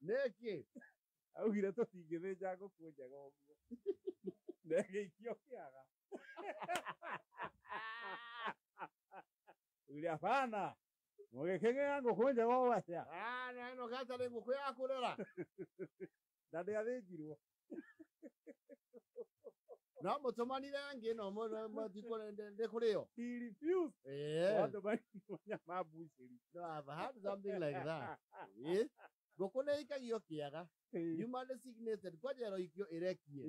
Nĩkĩ? Augire tũtingĩthĩnja ngũkũ njega ũguo. Na ĩgĩikio kĩaga. Augire hapana. Mũgĩkĩgĩa ngũkũ njega ũũ atĩa? Ah, na ĩno gatarĩ ngũkũ ya kũrera. Na ndĩathĩnjirwo. No mũtũmanire angĩ no ndĩkũrĩo. He refused. Yes. Watũmanirwo nyama mbucĩri. No, I've heard something like that. Eh? Ngũkũ nĩ ĩikagio kĩaga. Yuma designated kwanja ĩroikio ĩrekie.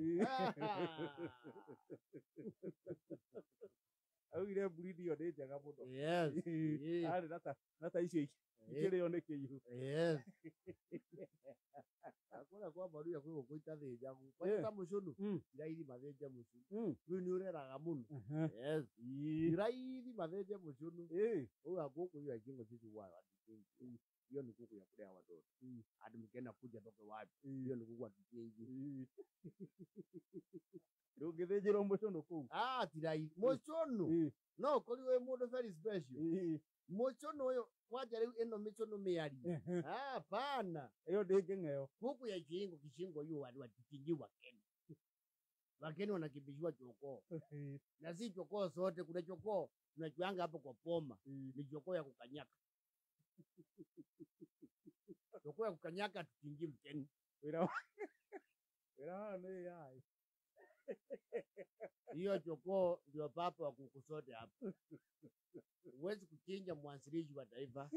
Augire breed ĩyo nĩ njega mũno. Yes. Eh. Arĩ na ta icio ikĩrĩo nĩ kĩihu. Yes. Kũrĩa kwa Maruya kwĩ ngũkũ itathĩnjagwo. Kwanja ta mũcũnũ. Ti raithi mathĩnje mũcũnũ. Rĩu nĩ ũreraga mũno. Yes. Ti raithi mathĩnje mũcũnũ. Huyu ngũkũ hiyo haichinjwi sisi huwa hatuchinji. Hiyo ni kuku ya kulea watoto. Hadi mkienda kuja toke wapi? Hiyo ni kuku hatuchinji. Ndũngĩthĩnjĩrwo mũcũnũ kũu. Ah, ti raithi. Mũcũnũ. No ũkorirwo wĩ mũndũ very special. Mũcũnũ ũyũ kwanja rĩu ĩno mĩcũnũ mĩarie. Ah, hapana. Ĩyo ndĩngĩng'eo. Kuku ya chingo kishingo hiyo watu watichinji Wakenya. Wakenya wanakimbishwa chokoo. Na si chokoo zote, kuna chokoo tunachuanga hapo kwa poma. Ni chokoo ya kukanyaka. Chokoo ya kukanyaka tuchinji mkeni. Wĩra wĩra wayo nĩ AI. Hiyo chokoo ndio papa wa kuku zote hapo. Huwezi kuchinja mwanzilishi wa taifa.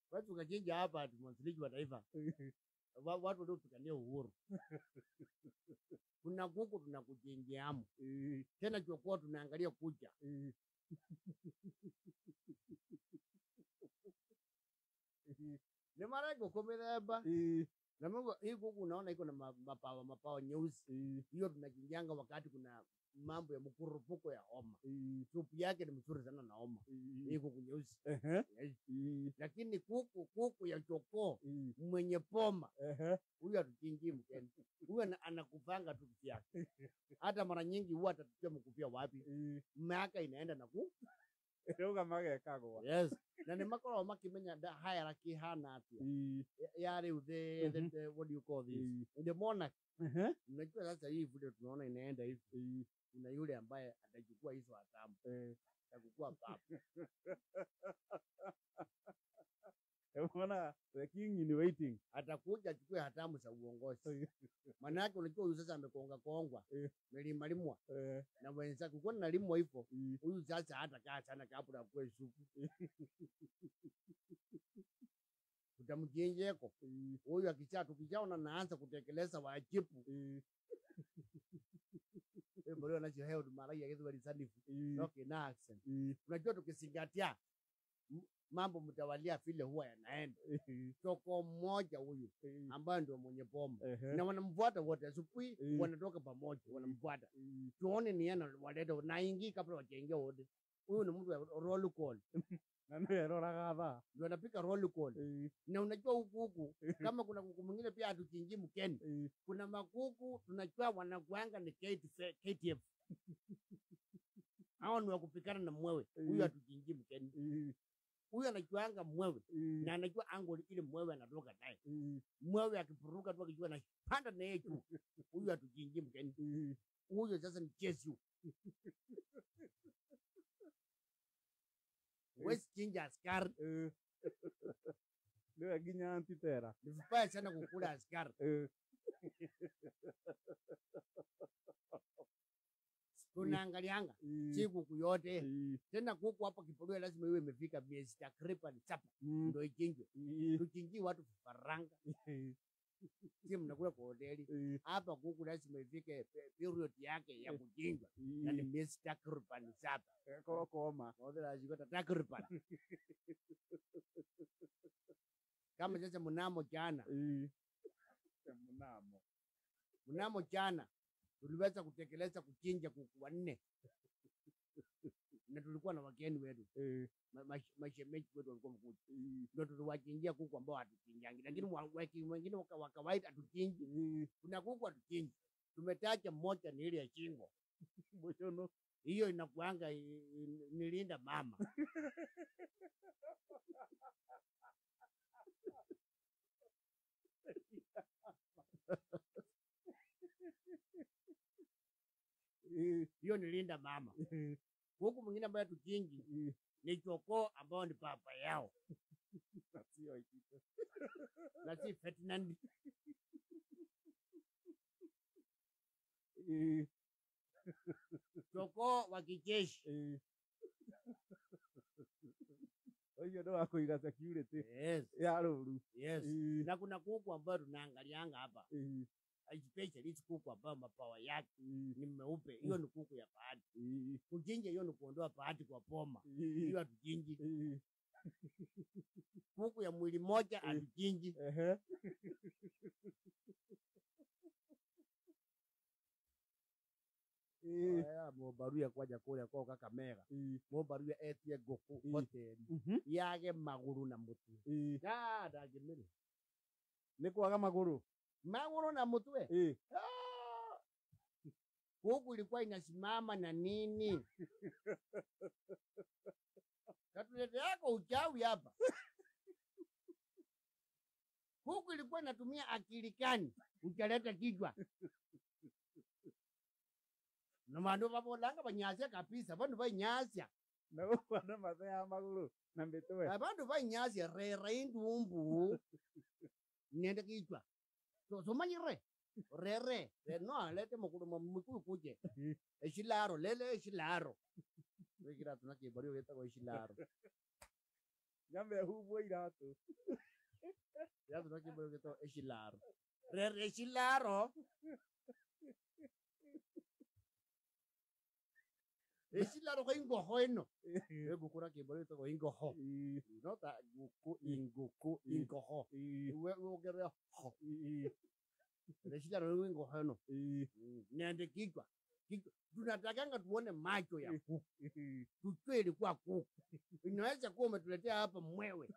Huwezi ukachinja hapa ati mwanzilishi wa taifa. Watu waliopigania uhuru. Kuna kuku tunakuchinjiamu. Tena chokoo tunaangalia kucha. Ni mara ngũkũ mĩthemba. Na Mungu, hii kuku unaona iko na mapawa mapawa nyeusi. Hiyo tunachinjanga wakati kuna mambo ya mkurupuko ya homa. Supu yake ni mzuri sana na homa. Hii kuku nyeusi. Yes. Lakini kuku ya chokoo mwenye poma huyu hatuchinji mkeni. Huyu anakupanga tu yake. Hata mara nyingi huwa atatutia mkufia wapi. Miaka inaenda na ku. Rĩu magekagwo. Yes. Na nĩ makoragwo makĩmenya hierarchy hana atĩa. Ya rĩu the what do you call this? The monarch. Unajua sasa hii vile tunaona inaenda hivi. Kuna yule ambaye atachukua hizo hatamu. Atakuwa papa. Unaona the king in waiting. Atakuja achukue hatamu za uongozi. Maana yake unajua huyu sasa amekonga kongwa. Milima limwa. Na wenzake kwa na limwa hivyo. Huyu sasa hata kaa sana kabla akue supu. Utamjenjeko. Huyu akisha tukijaona naanza kutekeleza wajibu. Wewe mbona unacho heo mara ya Githweri sanifu. Okay, na accent. Unajua tukizingatia mambo mtawalia vile huwa yanaenda. Chokoo mmoja huyu ambaye ndio mwenye bomba. Na wanamfuata wote asubuhi wanatoka pamoja wanamfuata. Tuone ni yana waleta na ingi kabla wajaingia wote. Huyu ni mtu wa roll call. Na ndio roraga thaa. Ndio anapika roll call. Na unajua huku huku kama kuna kuku mwingine pia hatuchinji mkeni. Kuna makuku tunajua wanakuanga ni KTF. Hao ni wa kupikana na mwewe. Huyu hatuchinji mkeni. Huyu anajuanga mwewe. Na anajua angle ile mwewe anatoka naye. Mwewe akipuruka tu akijua na panda na yeye juu. Huyu hatuchinji mkeni. Huyu sasa ni Yesu. Huwezi chinja askari. Ndio nginya antitera. Ni vibaya sana kukula askari. Tunaangalianga si kuku yote. Tena kuku hapa Kipolwe lazima iwe imefika miezi takriban 7 ndio ichinjwe. Tuchinjie watu vifaranga. Si mnakula kwa hoteli. Hapa kuku lazima ifike period yake ya kuchinjwa. Na ni miezi takriban 7. Korokoma. Maudhira zikota takriban. Kama sasa mnamo jana. Mnamo. Mnamo jana tuliweza kutekeleza kuchinja kuku 4. Na tulikuwa na wageni wetu. Mashemeji wetu walikuwa mkuja. Ndio tuliwachinjia kuku ambao hatuchinjangi. Lakini wengine wa kawaida hatuchinji. Kuna kuku hatuchinji. Tumetaja mmoja ni ile ya shingo. Mwisho Hiyo inakuanga nilinda mama. Hiyo nilinda mama. Kuku mwingine ambaye tuchinji ni chokoo ambao ni papa yao. Sio ikito. Na si Ferdinand. Chokoo wa kijeshi. Hiyo ndo wa kuiga security. Yes. Ya ruru. Yes. Na kuna kuku ambayo tunaangalianga hapa. Especially hizi kuku ambayo mapawa yake ni meupe. Hiyo ni kuku ya bahati. Kuchinja hiyo ni kuondoa bahati kwa boma. Hiyo hatuchinji. Kuku ya mwili moja hatuchinji. Mobaruya kwaja kuria kwa Kakamega. Mobaruya etie ngũkũ hoteli yage maguru na mutwe. Ah, ndangĩmĩrĩa. Nĩ kwaga maguru. Maguru na mutwe. Ah! Kuku ilikuwa inasimama na nini? Katulete yako uchawi hapa. Kuku ilikuwa inatumia akili gani? Ukaleta kichwa. Na bandu babolanga banyasia kabisa, bandu banyasia. Na gũkũ andũ matheaga magũrũ na mĩtwe. Abandu banyasia rera indumbu. Nende kichwa. So somanyire. Rere, no lete mukuru mukuru kuje. Eshilaro, lele eshilaro. Wekira tunakibari wetagwo eshilaro. Nyambe hubwo iratu. Ya tunakibari wetagwo eshilaro. Rere eshilaro. Eshilaro kwa ingoho eno. Egukura kibari wetagwo ingoho. Nota guku inguku ingoho. We wogere ho. Eshilaro ni ingoho eno. Nende kichwa. Tunatakanga tuone macho ya kuku. Tujue ilikuwa kuku. Inaweza kuwa umetuletea hapa mwewe.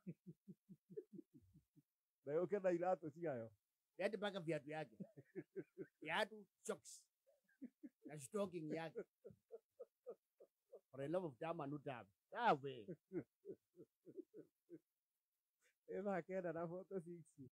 Na yoke na iratu ciayo. Lete mpaka viatu yake. Viatu, socks. Na stocking yake. For the love of time and utabe. Tawe. Eva kenda na 46.